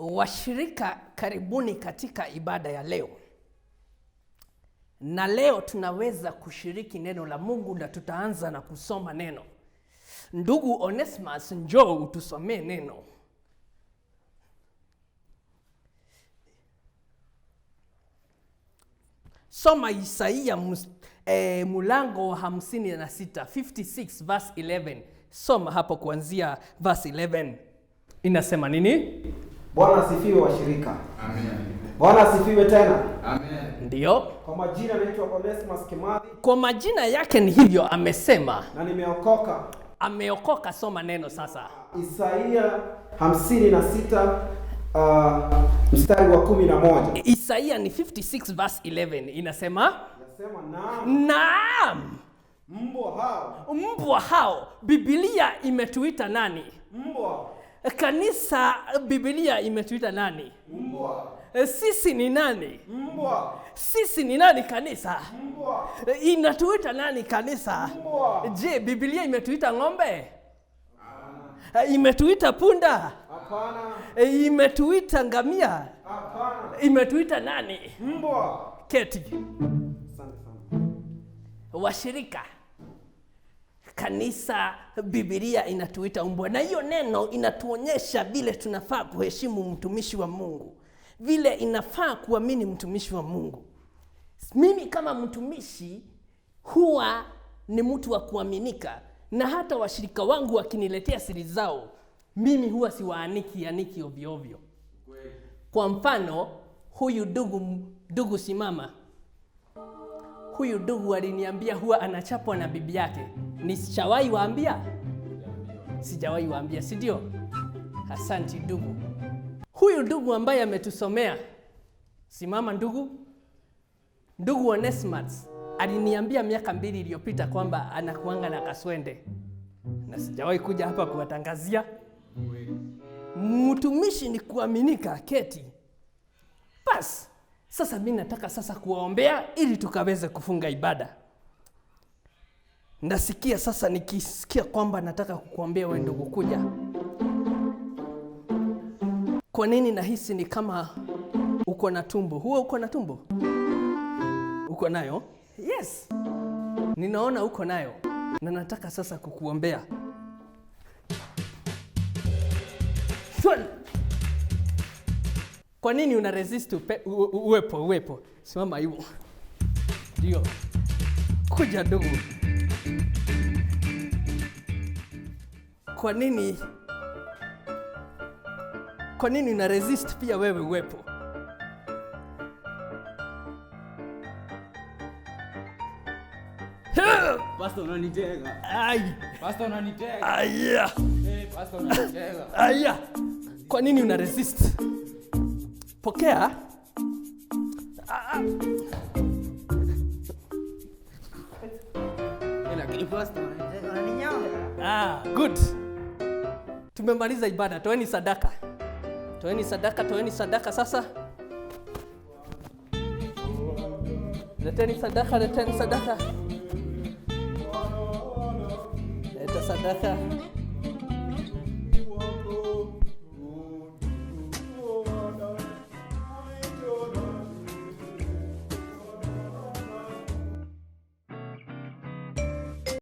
Washirika, karibuni katika ibada ya leo. Na leo tunaweza kushiriki neno la Mungu na tutaanza na kusoma neno. Ndugu Onesmus, njoo utusomee neno. Soma Isaia mulango wa 56, 56 verse 11. Soma hapo kuanzia verse 11. Inasema nini? Bwana asifiwe washirika. Amen. Bwana asifiwe tena. Amen. Ndio. Kwa majina naitwa Onesmus Kimathi Kwa majina yake ni hivyo amesema. na nimeokoka. Ameokoka. Soma neno sasa. Isaia 56 mstari wa 11. Isaia ni 56 verse 11 inasema, Nasema naam, naam, mbwa hao, mbwa hao. Biblia imetuita nani? mbwa, Kanisa, Biblia imetuita nani? mbwa, Sisi ni nani? mbwa, Sisi ni nani kanisa? mbwa, Inatuita nani kanisa? mbwa. Je, Biblia imetuita ng'ombe? Imetuita punda? Hapana, Imetuita ngamia? hapana, Imetuita nani? mbwa. Keti. Asante sana. Washirika, kanisa, Biblia inatuita mbwa, na hiyo neno inatuonyesha vile tunafaa kuheshimu mtumishi wa Mungu, vile inafaa kuamini mtumishi wa Mungu. Mimi kama mtumishi huwa ni mtu wa kuaminika, na hata washirika wangu wakiniletea siri zao, mimi huwa siwaaniki aniki ovyo ovyo. Kwa mfano, huyu ndugu simama, huyu ndugu aliniambia huwa anachapwa na bibi yake. Nishawahi waambia? Sijawahi waambia, si ndio? Asanti ndugu. Huyu ndugu ambaye ametusomea, simama ndugu. Ndugu Onesmus aliniambia miaka 2 iliyopita kwamba anakuanga na kaswende, na sijawahi kuja hapa kuwatangazia. Mtumishi ni kuaminika. Keti bas. Sasa mimi nataka sasa kuwaombea ili tukaweze kufunga ibada. Nasikia sasa, nikisikia kwamba nataka kukuombea wewe ndugu, kuja. Kwa nini nahisi ni kama uko na tumbo? Huwa uko na tumbo? Uko nayo? Yes. Ninaona uko nayo. Na nataka sasa kukuombea. Swali. Kwa nini una resist uwepo, uwepo? Simama hivyo. Ndio. Kuja ndugu. Kwa nini? Kwa nini una resist pia wewe uwepo? Pastor unanitega. Ai. Pastor unanitega. Aya. Pastor unanitega. Aya. Kwa nini una resist? Pokea. Lakini pastor unanitega, unaninyonga. Good. Tumemaliza ibada. Toeni sadaka. Toeni sadaka, toeni sadaka sasa. Leteni sadaka, leteni sadaka. Leta sadaka.